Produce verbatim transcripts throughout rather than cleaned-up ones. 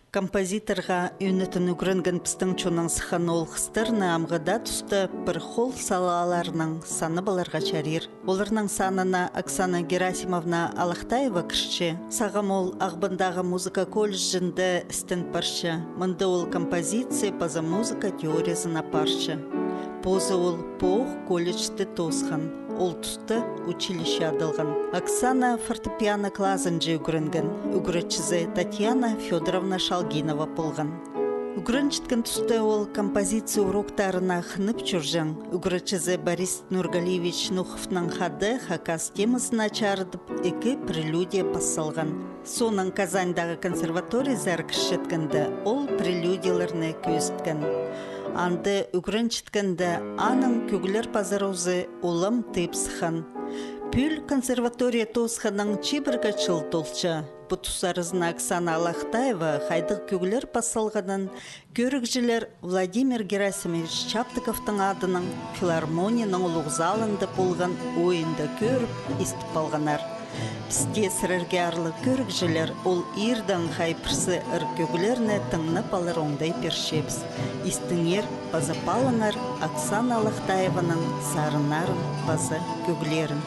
Композиторға ӧнетін ӱгренген пістің чоннаң сыххан оол-хыстарны амғы даа туста пір хол сала аларның санап аларға чарир. Оларның санына Оксана Герасимовна Алахтаева кірче. Сағам ол Ағбандағы музыка колледжінде істен парча. Мында ол композиция паза музыка теориязын апарча. Позы ол пу ох колледжті тоосхан. Ол туста училище адалған. Оксана фортепиано клазынҷа ӱгренген. Ӱгретчізі Татьяна Фёдоровна Шалгинова полған. Ӱгренчеткен туста ол композиция уроктарына хынып чӧрҷең. Ӱгретчізі Борис Нургалиевич Нуховнаң хада хакас темазына чарыдып, ікі прелюдия пас салған. Соонаң Казаньдағы консерваториязар кірчеткенде, ол прелюдияларны кӧзіткен. Анда ӱгренчеткенде, аның кӧглер пазар узы улам тыып сыххан. Пӱӱл консерватория тоосханнаң чибіргі чыл толча. Пу тус аразына Оксана Алахтаева хайдағ кӧглер пас салғанын кӧрігҷілер Владимир Герасимович Чаптыковтың адынаң филармонияның улуғ залында полған ойында кӧріп, истіп алғаннар. Піс тее сірерге, аарлығ кӧрігҷілер, ол иирдең хай пірсі ыр кӧглерні тыңнап алар оңдай пирчебіс. Истіңер паза паалаңар Оксана Алахтаеваның сарыннарын паза кӧглерін.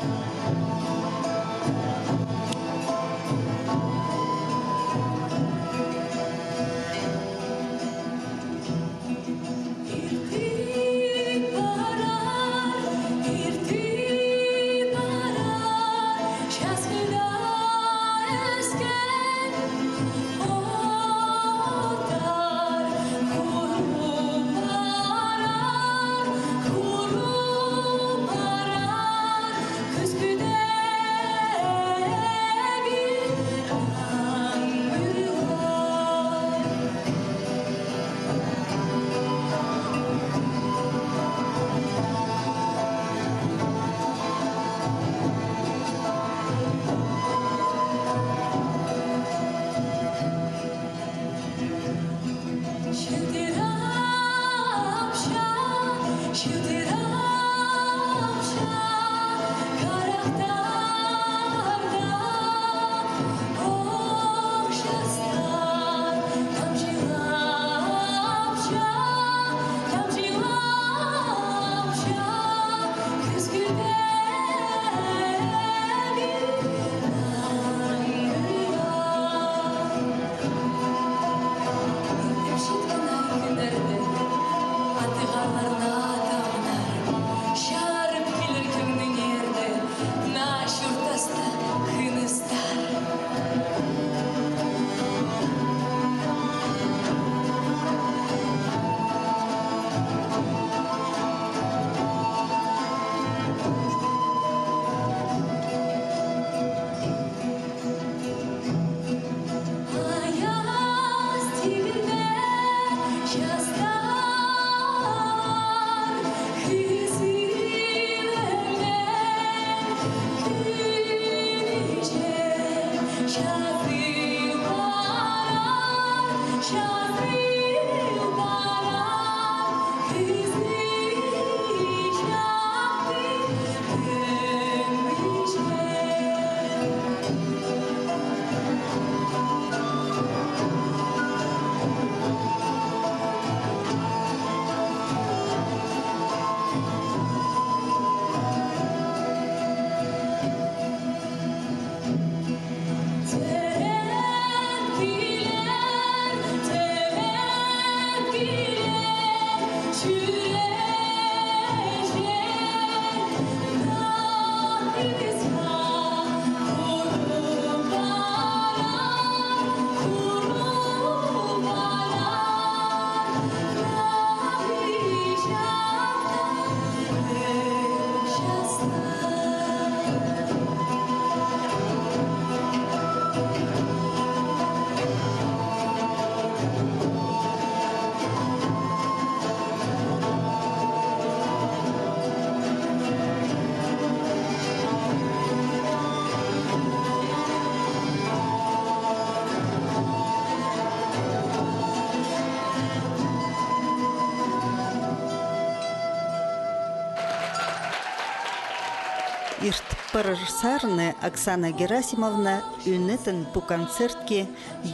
Иртіп парар сарыны Оксана Герасимовна ӧнетін пу концертке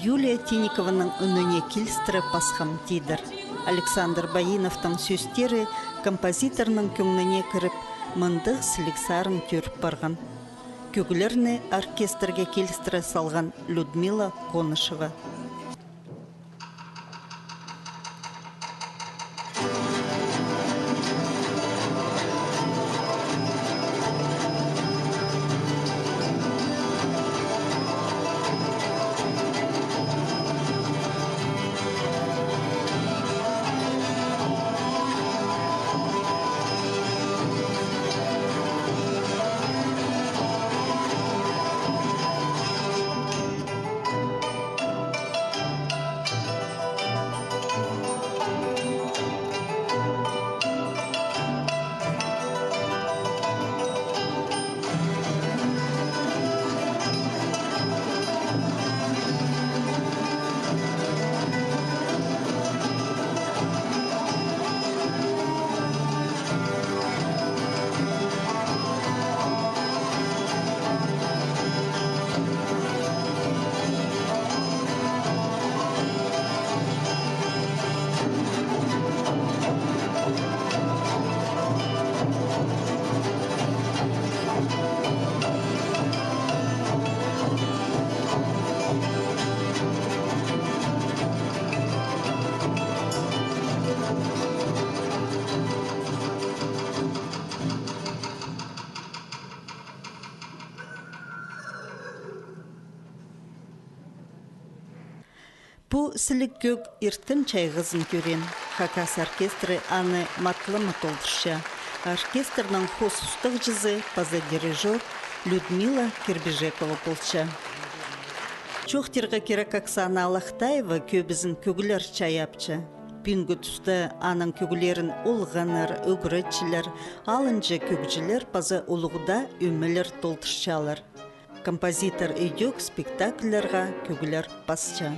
Юлия Тиникованың ӱніне килістіре пасхан тидір. Александр Баиновтың сӧстері композиторның кӧңніне кіріп, мындағ сіліг сарын тӧріп парған. Кӧглерні оркестрге килістіре салған Людмила Конышева. Пу сіліг кӧг ирткен чайғызын тӧреен. Хакас оркестрі аны матлама толдырча. Оркестрнің хоос устағҷызы паза дирижёр Людмила Кирбижекова полча. Чоохтирға кирек, Оксана Алахтаева кӧбізін кӧглер чайапча. Пӱӱнгі туста аның кӧглерін олғаннар, ӱгретчілер, алынҷа кӧгҷілер паза улуғ даа ӧмелер толдырчалар. Композитор ідӧк спектакльларға кӧглер пасча.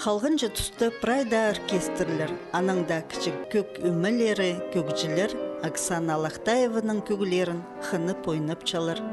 Халғанҷы туста прай даа оркестрлер, анаң даа кічіг кӧг ӧмелері, кӧгҷілер Оксана Алахтаеваның кӧглерін хынып ойнапчалар.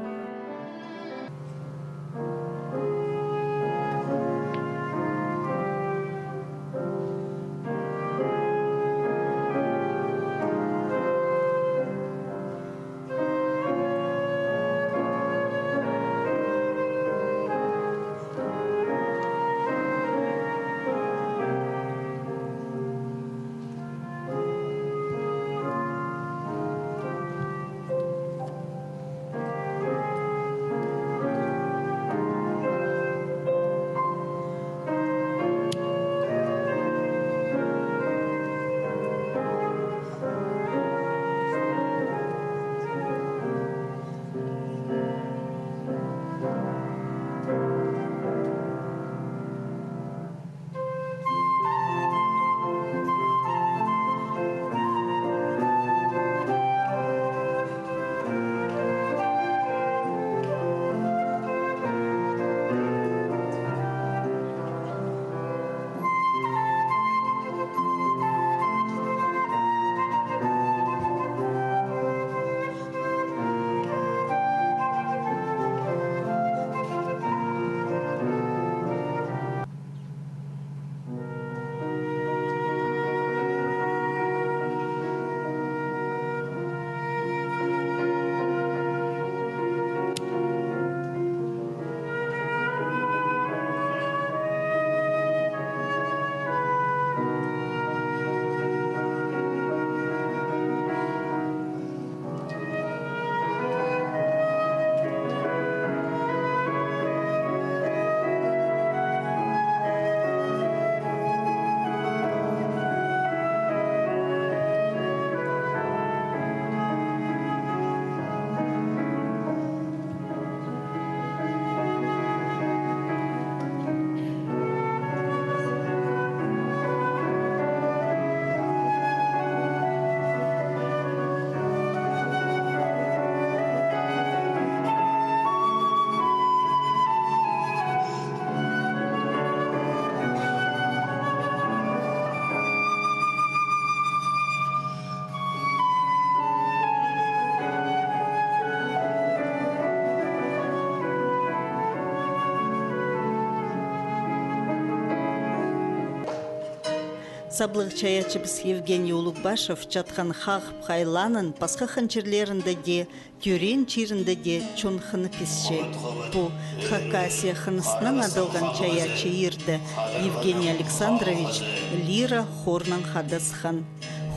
Саблығ чайаачыбыс Евгений Улугбашев чатхан Хағып хайлаанын пасха хан чирлерінде дее, тӧреен чирінде дее чон хынып исче. Пу Хакасия хынысынаң адалған чайаачы иирде Евгений Александрович лира хорнаң хада сыххан.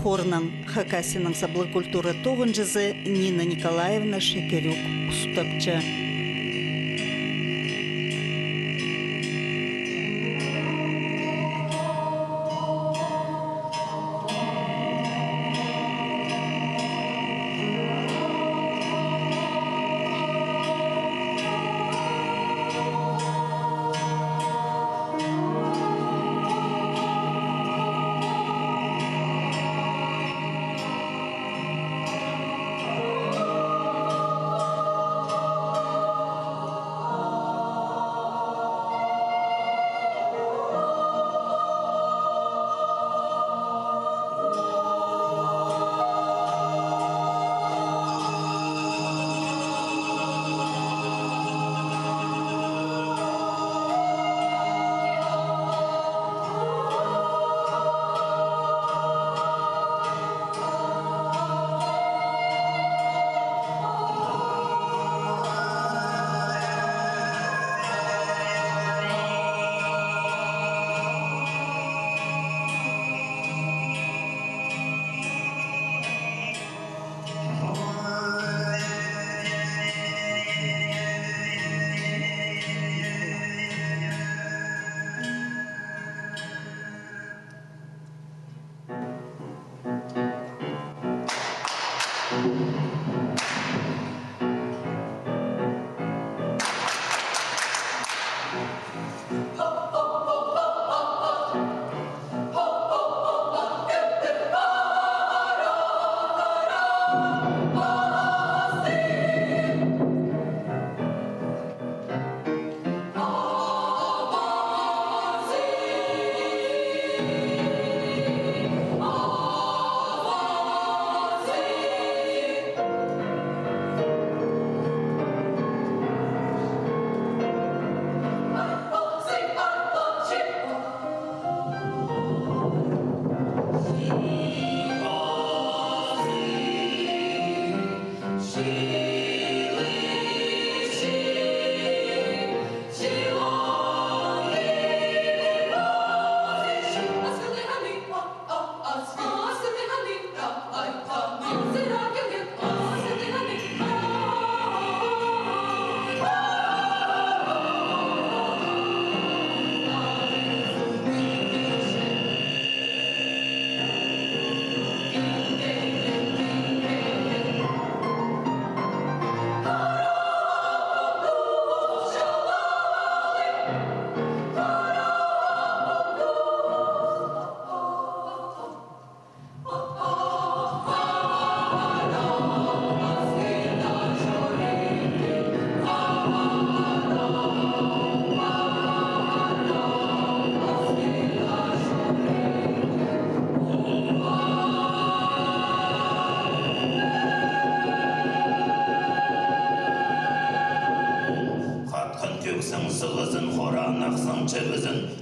Хорнаң Хакасияның саблығ культура тоғынҷызы Нина Николаевна Шекерюк устапча.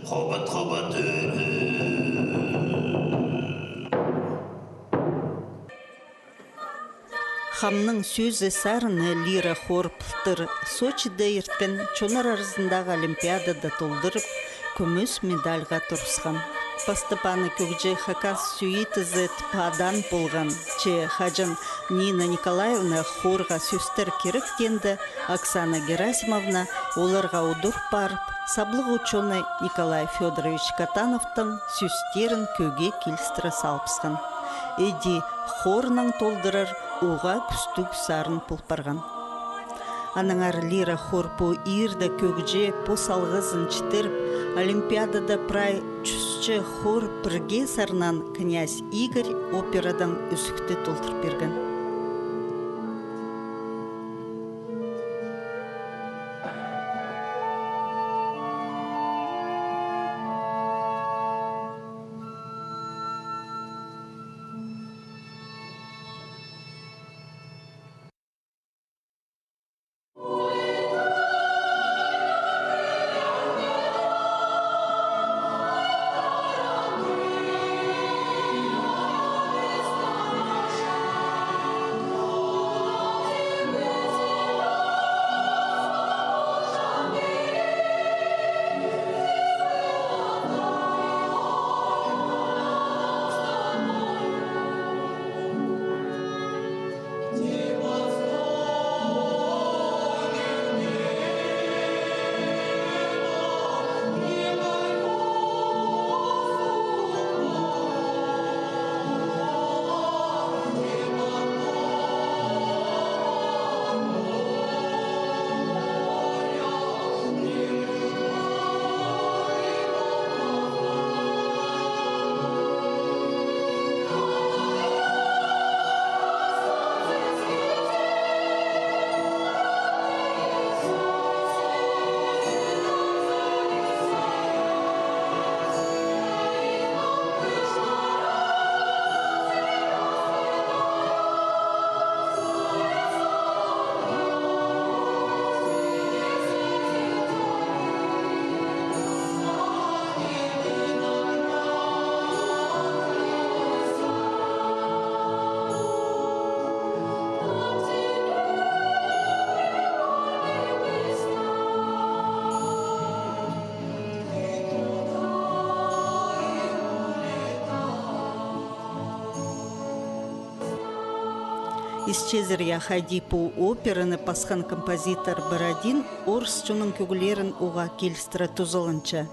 Хобат, хобат, ӧӧ. Хамның сӧзі сарыны лира хор пылтыр Сочида ирткен чоннар аразындағы олимпиадада толдырып, кӱмӱс медальға турысхан. Пастап аны кӧгҷі хакас сюитізі тыпадаан полған. Че хаҷан Нина Николаевна хорға сӧстер кирек теенде, Оксана Герасимовна оларға удур парып, саблығ учёный Николай Фёдорович Катановтың сӧстерін кӧгге килістіре салыбысхан. Іди хорнаң толдырар уғаа кӱстіг сарын пол парған. Аннаңар лира хор пу иирде кӧгҷі пос алғызын читіріп, олимпиадада прай чӱсче хор пірге сарнаан «Князь Игорь» операдаң ӱзікті толдырып пирген. Исчезер, я, хайди пу операны пасхан композитор Бородин орыс чонның кӧглерін уғаа килістіре тузаланча.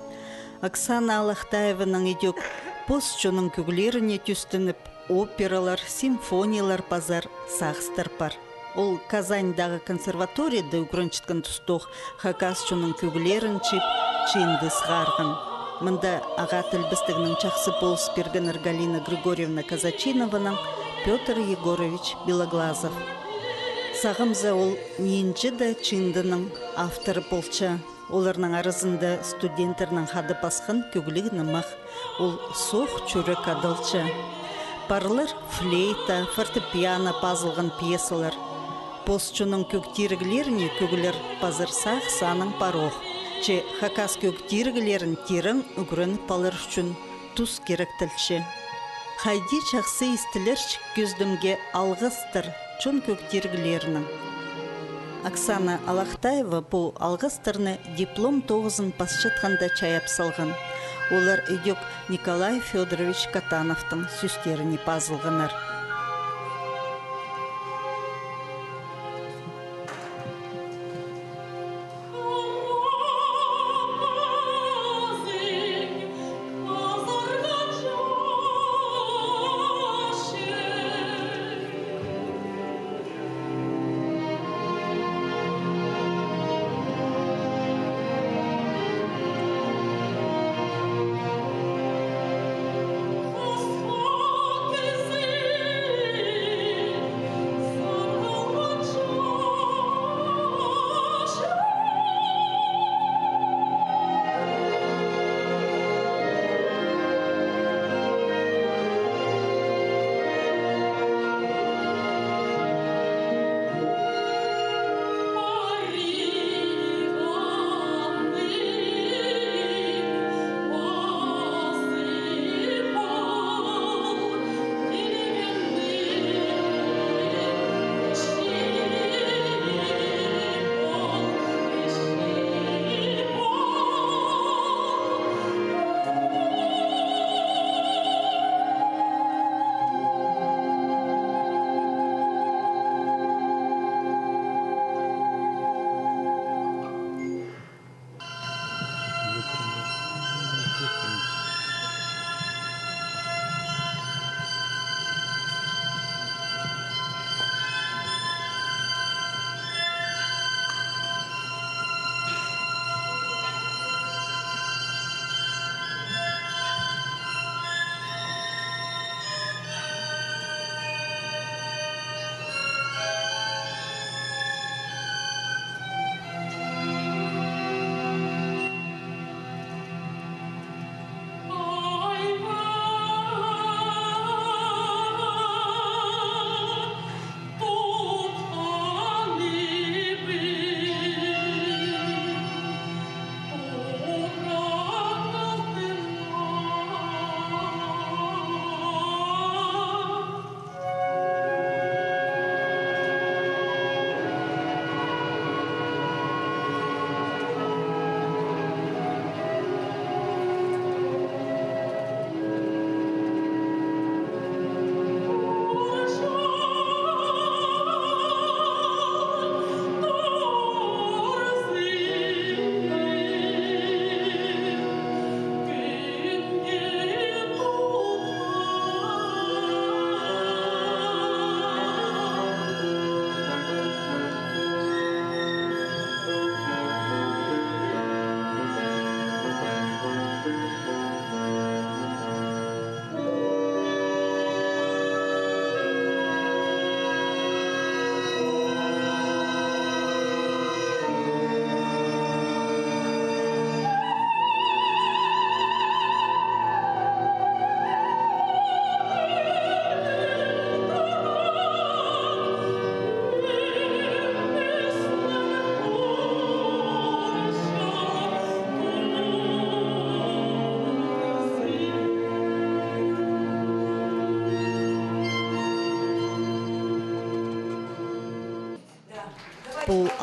Оксана Алахтаеваның ідӧк пос чонның кӧглеріне тӧстеніп, опералар, симфониялар пазар сағыстар пар. Ол Казаньдағы консерваторияда ӱгренчеткен тустох хакас чонның кӧглерін чыып, чыынды сығарған. Мында ағаа тілбестегнең чахсы полыс пиргеннер Галина Григорьевна Казачинованың Пётр Егорович Белоглазов. Сағам за, ол нинҷе дее чыындының авторы полча. Оларның аразында студенттернең хада пасхан кӧгліг нымах. Ол «Соох чӱрек» адалча. Парлар флейта, фортепиано пазылған пьесалар. Пос чонның кӧг тиріглеріне кӧглер пазар сағыс аның парох. Че хакас кӧг тиріглерін тирең ӱгреніп алар ӱчӱн тус киректелче. Хайди чахсы истілерҷік кӧзідімге алғыстар чон кӧг тиріглерінең. Оксана Алахтаева пу алғыстарны диплом тоғызын пасчатханда чайап салған. Олар ідӧк Николай Фёдорович Катановтың сӧстеріне пазылғаннар.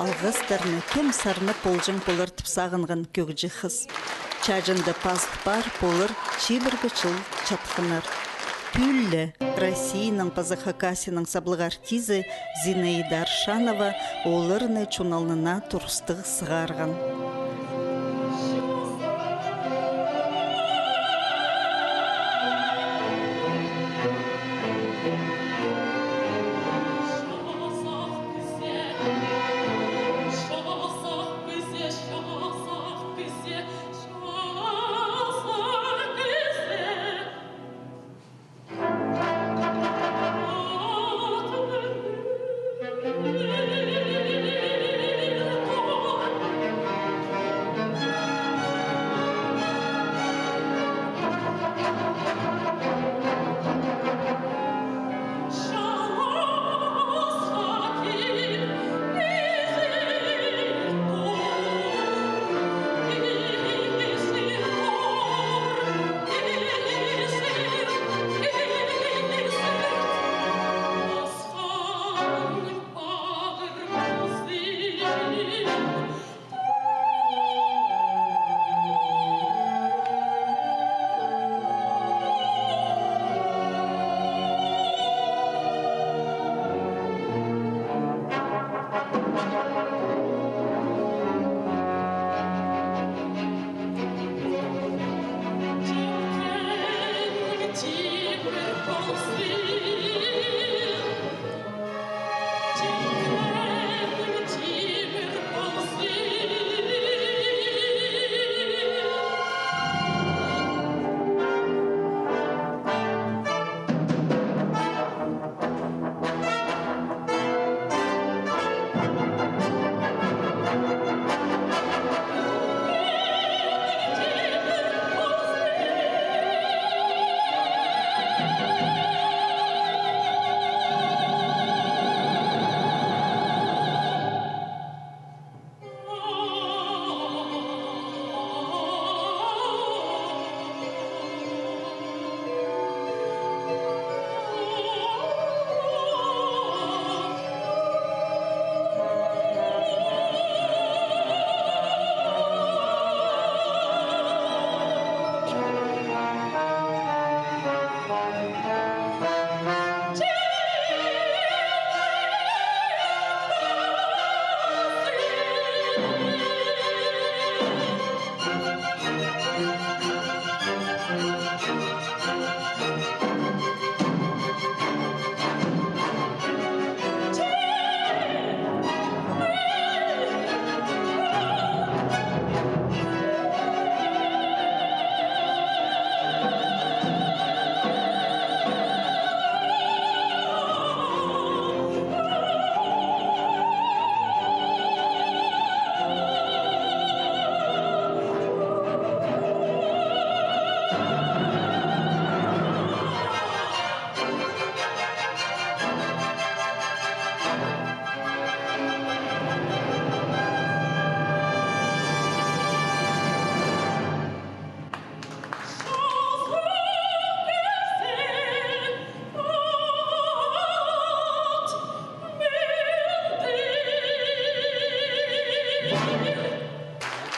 Алғыстарны кем сарнап полҷаң полар тіп сағынған кӧгҷі хыс. Чааҷында пазыл пар полар чибіргі чыл чатханнар. Пӱӱл ле Россияның паза Хакасияның саблығ артизі Зинаида Аршанова оларны чон алнына турыстығ сығарған.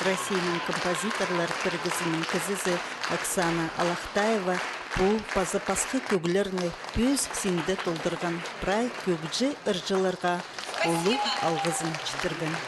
Россияның композиторлар пірігізінің кізізі Оксана Алахтаева пу паза пасха кӧглерні пӧзік синде толдырған прай кӧгҷі ырҷыларға улуғ алғызын читірген.